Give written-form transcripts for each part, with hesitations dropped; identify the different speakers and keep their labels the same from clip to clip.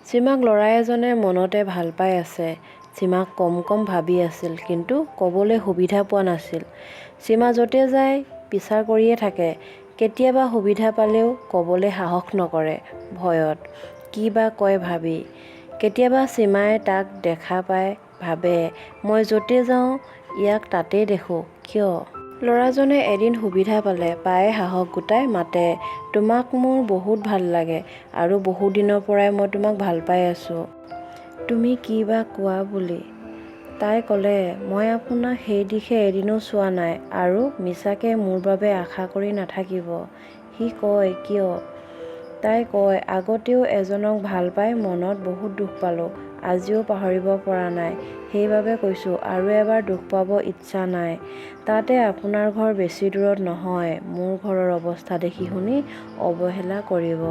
Speaker 1: সীমাক ল'ৰা এজনে মনতে ভাল পাই আছে। সীমাক কম কম ভাবি আছিল, কিন্তু ক'বলৈ সুবিধা পোৱা নাছিল। সীমা য'তে যায় পিছা কৰিয়ে থাকে। কেতিয়াবা সুবিধা পালেও ক'বলৈ সাহস নকৰে, ভয়ত কি বা কয় ভাবি। কেতিয়াবা সীমাই তাক দেখা পাই ভাবে, মই য'তে যাওঁ ইয়াক তাতেই দেখোঁ কিয়? ল'ৰাজনে এদিন সুবিধা পালে, পায়ে সাহস গোটাই মাতে, তোমাক মোৰ বহুত ভাল লাগে আৰু বহুদিনৰ পৰাই মই তোমাক ভাল পাই আছোঁ। তুমি কি বা কোৱা বুলি। তাই ক'লে, মই আপোনাক সেই দিশে এদিনো চোৱা নাই আৰু মিছাকৈ মোৰ বাবে আশা কৰি নাথাকিব। সি কয়, কিয়? তাই কয়, আগতেও এজনক ভাল পাই মনত বহুত দুখ পালোঁ, আজিও পাহৰিব পৰা নাই, সেইবাবে কৈছোঁ আৰু এবাৰ দুখ পাব ইচ্ছা নাই। তাতে আপোনাৰ ঘৰ বেছি দূৰত নহয়, মোৰ ঘৰৰ অৱস্থা দেখি শুনি অৱহেলা কৰিব,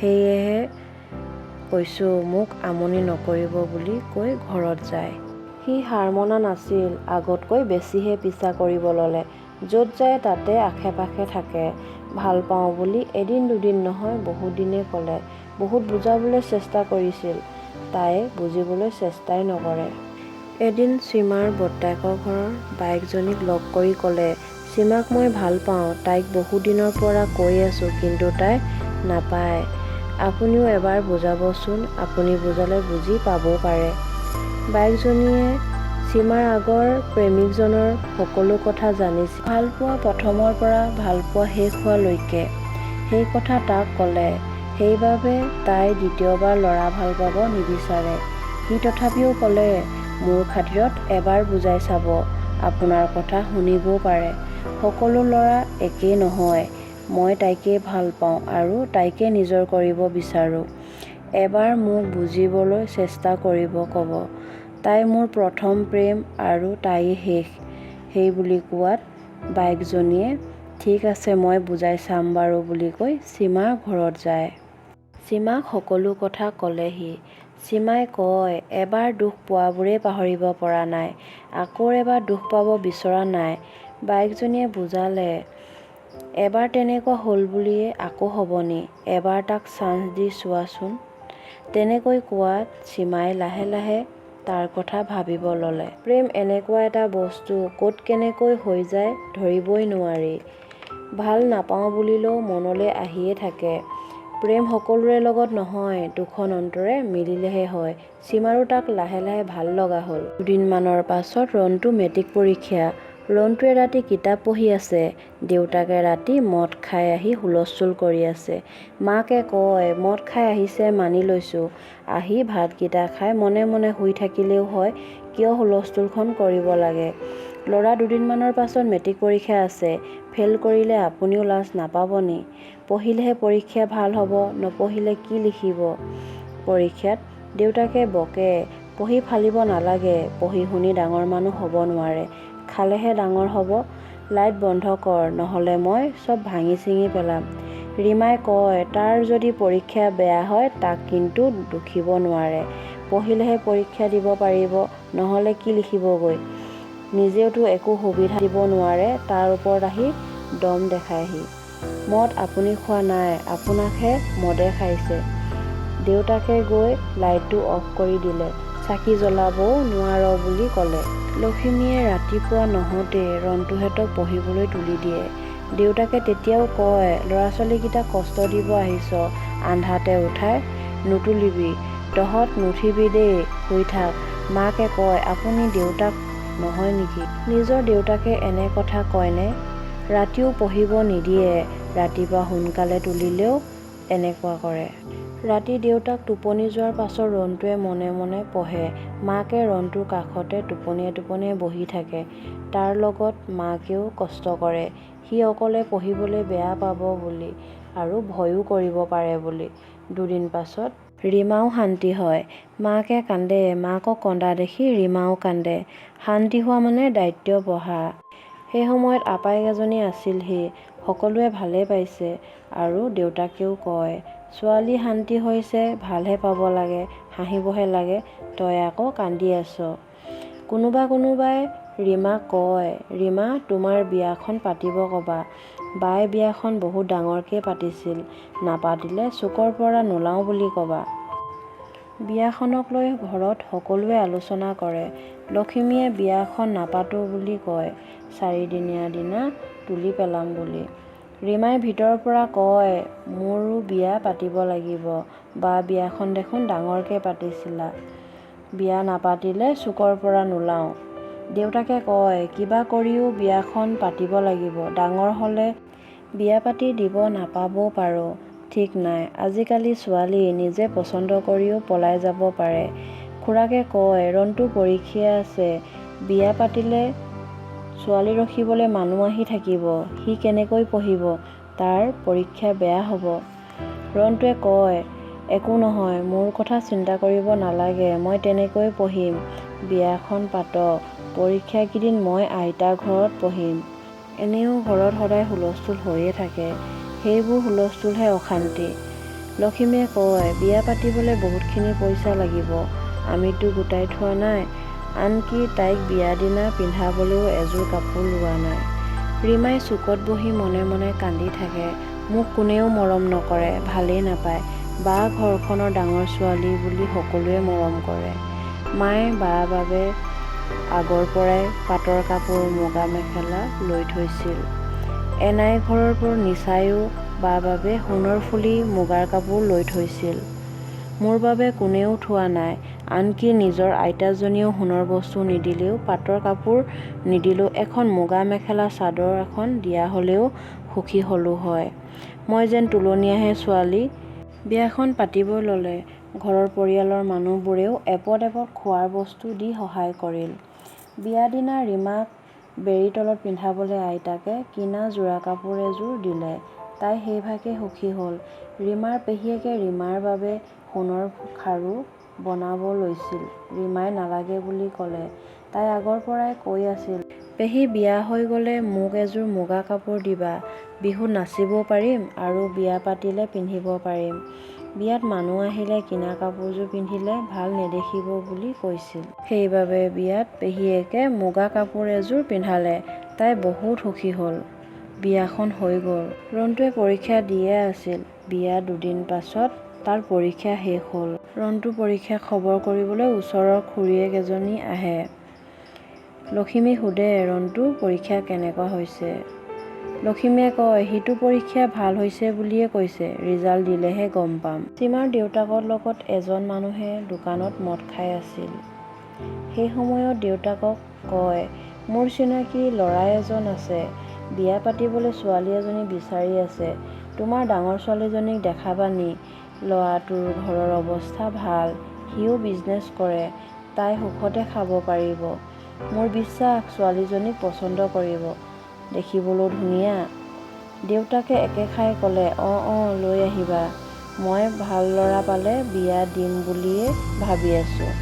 Speaker 1: সেয়েহে কৈছোঁ মোক আমনি নকৰিব বুলি কৈ ঘৰত যায়। সি হাৰ মনা নাছিল, আগতকৈ বেছিহে পিছা কৰিব ল'লে। য'ত যায় তাতে আশে পাশে থাকে। ভাল পাওঁ বুলি এদিন দুদিন নহয়, বহুদিনেই ক'লে। বহুত বুজাবলৈ চেষ্টা কৰিছিল, তাই বুজিবলৈ চেষ্টাই নকৰে। এদিন সীমাৰ বৰ্তাকৰ ঘৰৰ বায়েকজনীক লগ কৰি ক'লে, সীমাক মই ভাল পাওঁ, তাইক বহুদিনৰ পৰা কৈ আছোঁ, কিন্তু তাই নাপায়। আপুনিও এবাৰ বুজাবচোন, আপুনি বুজালে বুজি পাবও পাৰে। বায়েকজনীয়ে সীমাৰ আগৰ প্ৰেমিকজনৰ সকলো কথা জানিছিল। ভালপোৱা প্ৰথমৰ পৰা ভালপোৱা শেষ হোৱালৈকে। সেই কথা তাক ক'লে। সেইবাবে তাই দ্বিতীয়বাৰ ল'ৰা ভাল পাব নিবিচাৰে। সি তথাপিও ক'লে, মোৰ খাতিৰত এবাৰ বুজাই চাব, আপোনাৰ কথা শুনিবও পাৰে। সকলো ল'ৰা একেই নহয়, মই তাইকেই ভাল পাওঁ আৰু তাইকে নিজৰ কৰিব বিচাৰোঁ। এবাৰ মোক বুজিবলৈ চেষ্টা কৰিব ক'ব। তাই মোৰ প্ৰথম প্ৰেম আৰু তাইয়েই শেষ। সেইবুলি কোৱাত বায়েকজনীয়ে ঠিক আছে মই বুজাই চাম বাৰু বুলি কৈ সীমাৰ ঘৰত যায়। সীমাক সকলো কথা ক'লে সি। সীমাই কয়, এবাৰ দুখ পোৱাবোৰেই পাহৰিব পৰা নাই, আকৌ এবাৰ দুখ পাব বিচৰা নাই। বায়েকজনীয়ে বুজালে, এবাৰ তেনেকুৱা হ'ল বুলিয়ে আকৌ হ'ব নি, এবাৰ তাক চান্স দি চোৱাচোন। তেনেকৈ কোৱাত সীমাই লাহে লাহে তাৰ কথা ভাবিব ল'লে। প্ৰেম এনেকুৱা এটা বস্তু, ক'ত কেনেকৈ হৈ যায় ধৰিবই নোৱাৰি। ভাল নাপাওঁ বুলিলেও মনলৈ আহিয়ে থাকে। প্ৰেম সকলোৰে লগত নহয়, দুখন অন্তৰে মিলিলেহে হয়। সীমাৰো তাক লাহে লাহে ভাল লগা হ'ল। দুদিনমানৰ পাছত ৰন্টুৰ মেট্ৰিক পৰীক্ষা। ৰন্টুৱে ৰাতি কিতাপ পঢ়ি আছে। দেউতাকে ৰাতি মদ খাই আহি হুলস্থুল কৰি আছে। মাকে কয়, মদ খাই আহিছে মানি লৈছোঁ, আহি ভাতকেইটা খাই মনে মনে শুই থাকিলেও হয়, কিয় হুলস্থুলখন কৰিব লাগে? ল'ৰা দুদিনমানৰ পাছত মেট্ৰিক পৰীক্ষা আছে, ফেইল কৰিলে আপুনিও লাজ নাপাব নি? পঢ়িলেহে পৰীক্ষা ভাল হ'ব, নপঢ়িলে কি লিখিব পৰীক্ষাত? দেউতাকে বকে, পঢ়ি ফালিব নালাগে, পঢ়ি শুনি ডাঙৰ মানুহ হ'ব নোৱাৰে, খালেহে ডাঙৰ হ'ব। লাইট বন্ধ কৰ, নহ'লে মই চব ভাঙি চিঙি পেলাম। ৰীমাই কয়, তাৰ যদি পৰীক্ষা বেয়া হয় তাক কিন্তু দুষিব নোৱাৰে, পঢ়িলেহে পৰীক্ষা দিব পাৰিব, নহ'লে কি লিখিবগৈ? নিজেওতো একো সুবিধা দিব নোৱাৰে, তাৰ ওপৰত আহি দম দেখায়হি। মদ আপুনি খোৱা নাই, আপোনাকহে মদে খাইছে। দেউতাকে গৈ লাইটটো অফ কৰি দিলে, চাকি জ্বলাবও নোৱাৰ বুলি ক'লে। লখিমীয়ে ৰাতিপুৱা নহওঁতেই ৰন্টুহঁতক পঢ়িবলৈ তুলি দিয়ে। দেউতাকে তেতিয়াও কয়, ল'ৰা ছোৱালীকেইটাক কষ্ট দিব আহিছ, আন্ধাৰতে উঠাই নুতুলিবি, তহঁত নুঠিবি দেই, শুই থাক। মাকে কয়, আপুনি দেউতাক নহয় নেকি? নিজৰ দেউতাকে এনে কথা কয়নে? ৰাতিও পঢ়িব নিদিয়ে, ৰাতিপুৱা সোনকালে তুলিলেও এনেকুৱা কৰে। ৰাতি দেউতাক টোপনি যোৱাৰ পাছত ৰন্টুৱে মনে মনে পঢ়ে। মাকে ৰন্টুৰ কাষতে টোপনিয়াই টোপনিয়াই বহি থাকে। তাৰ লগত মাকেও কষ্ট কৰে, সি অকলে পঢ়িবলৈ বেয়া পাব বুলি আৰু ভয়ো কৰিব পাৰে বুলি। দুদিন পাছত ৰীমাও শান্তি হয়। মাকে কান্দে, মাকক কন্দা দেখি ৰীমাও কান্দে। শান্তি হোৱা মানে দায়িত্ব বঢ়া। সেই সময়ত আপায়েক এজনী আছিলহি, সকলোৱে ভালেই পাইছে আৰু দেউতাকেও কয়, ছোৱালী শান্তি হৈছে ভালহে পাব লাগে, হাঁহিবহে লাগে, তই আকৌ কান্দি আছ। কোনোবা কোনোবাই ৰীমাক কয়, ৰীমা তোমাৰ বিয়াখন পাতিব ক'বা, বাই বিয়াখন বহুত ডাঙৰকৈ পাতিছিল, নাপাতিলে চুকৰ পৰা নোলাওঁ বুলি ক'বা। বিয়াখনক লৈ ঘৰত সকলোৱে আলোচনা কৰে। লখিমীয়ে বিয়াখন নাপাতোঁ বুলি কয়, চাৰিদিনীয়া দিনা তুলি পেলাম বুলি। ৰীমাই ভিতৰৰ পৰা কয়, মোৰো বিয়া পাতিব লাগিব, বা বিয়াখন দেখোন ডাঙৰকৈ পাতিছিলা, বিয়া নাপাতিলে চুকৰ পৰা নোলাওঁ। দেউতাকে কয়, কিবা কৰিও বিয়াখন পাতিব লাগিব, ডাঙৰ হ'লে বিয়া পাতি দিব নাপাবও পাৰোঁ, ঠিক নাই, আজিকালি ছোৱালী নিজে পচন্দ কৰিও পলাই যাব পাৰে। খুৰাকে কয়, ৰন্টু পৰীক্ষা আছে, বিয়া পাতিলে ছোৱালী ৰখিবলৈ মানুহ আহি থাকিব, সি কেনেকৈ পঢ়িব, তাৰ পৰীক্ষা বেয়া হ'ব। ৰন্টুৱে কয়, একো নহয়, মোৰ কথা চিন্তা কৰিব নালাগে, মই তেনেকৈয়ে পঢ়িম, বিয়াখন পাতক, পৰীক্ষাকেইদিন মই আইতাৰ ঘৰত পঢ়িম। এনেয়েও ঘৰত সদায় হুলস্থুল হৈয়ে থাকে, সেইবোৰ হুলস্থুলহে অশান্তি। লখিমীয়ে কয়, বিয়া পাতিবলৈ বহুতখিনি পইচা লাগিব, আমিতো গোটাই থোৱা নাই, আনকি তাইক বিয়া দিনা পিন্ধাবলৈও এযোৰ কাপোৰ লোৱা নাই। ৰীমাই চুকত বহি মনে মনে কান্দি থাকে, মোক কোনেও মৰম নকৰে, ভালেই নাপায়, বা ঘৰখনৰ ডাঙৰ ছোৱালী বুলি সকলোৱে মৰম কৰে। মায়ে বাৰ বাবে আগৰ পৰাই পাটৰ কাপোৰ, মুগা মেখেলা লৈ থৈছিল। এনাই ঘৰৰ পৰা নিচায়ো বাৰ বাবে সোণৰ ফুলি, মুগাৰ কাপোৰ লৈ থৈছিল। মোৰ বাবে কোনেও থোৱা নাই, আনকি নিজৰ আইতাজনীয়েও সোণৰ বস্তু নিদিলেও, পাটৰ কাপোৰ নিদিলেও এখন মুগা মেখেলা চাদৰ এখন দিয়া হ'লেও সুখী হ'লোঁ হয়। মই যেন তোলনীয়াহে ছোৱালী। বিয়াখন পাতিবই ল'লে। ঘৰৰ পৰিয়ালৰ মানুহবোৰেও এপদ এপদ খোৱাৰ বস্তু দি সহায় কৰিল। বিয়া দিনা ৰীমাক বেৰীৰ তলত পিন্ধাবলৈ আইতাকে কিনা যোৰা কাপোৰ এযোৰ দিলে, তাই সেইভাগে সুখী হ'ল। ৰীমাৰ পেহীয়েকে ৰীমাৰ বাবে সোণৰ খাৰু বনাব লৈছিল, ৰীমাই নালাগে বুলি ক'লে। তাই আগৰ পৰাই কৈ আছিল, পেহী বিয়া হৈ গ'লে মোক এযোৰ মুগা কাপোৰ দিবা, বিহুত নাচিবও পাৰিম আৰু বিয়া পাতিলে পিন্ধিব পাৰিম। বিয়াত মানুহ আহিলে কিনা কাপোৰযোৰ পিন্ধিলে ভাল নেদেখিব বুলি কৈছিল। সেইবাবে বিয়াত পেহীয়েকে মুগা কাপোৰ এযোৰ পিন্ধালে, তাই বহুত সুখী হ'ল। বিয়াখন হৈ গ'ল। ৰন্টুৱে পৰীক্ষা দিয়ে আছিল। বিয়া দুদিন পাছত তাৰ পৰীক্ষা শেষ হ'ল। ৰন্টুৰ পৰীক্ষা খবৰ কৰিবলৈ ওচৰৰ খুৰীয়েক এজনী আহে। লখিমীক সোধে, ৰন্টুৰ পৰীক্ষা কেনেকুৱা হৈছে? লখিমীয়ে কয়, সিটো পৰীক্ষা ভাল হৈছে বুলিয়ে কৈছে, ৰিজাল্ট দিলেহে গম পাম। সীমাৰ দেউতাকৰ লগত এজন মানুহে দোকানত মদ খাই আছিল। সেই সময়ত দেউতাকক কয়, মোৰ চিনাকি ল'ৰা এজন আছে, বিয়া পাতিবলৈ ছোৱালী এজনী বিচাৰি আছে, তোমাৰ ডাঙৰ ছোৱালীজনীক দেখাবা নি, ল'ৰাটোৰ ঘৰৰ অৱস্থা ভাল, সিও বিজনেছ কৰে, তাই সুখতে খাব পাৰিব, মোৰ বিশ্বাস ছোৱালীজনীক পচন্দ কৰিব, দেখিবলৈও ধুনীয়া। দেউতাকে একেষাৰে ক'লে, অঁ অঁ লৈ আহিবা, মই ভাল ল'ৰা পালে বিয়া দিম বুলিয়ে ভাবি আছোঁ।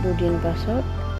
Speaker 1: দুদিন পাছত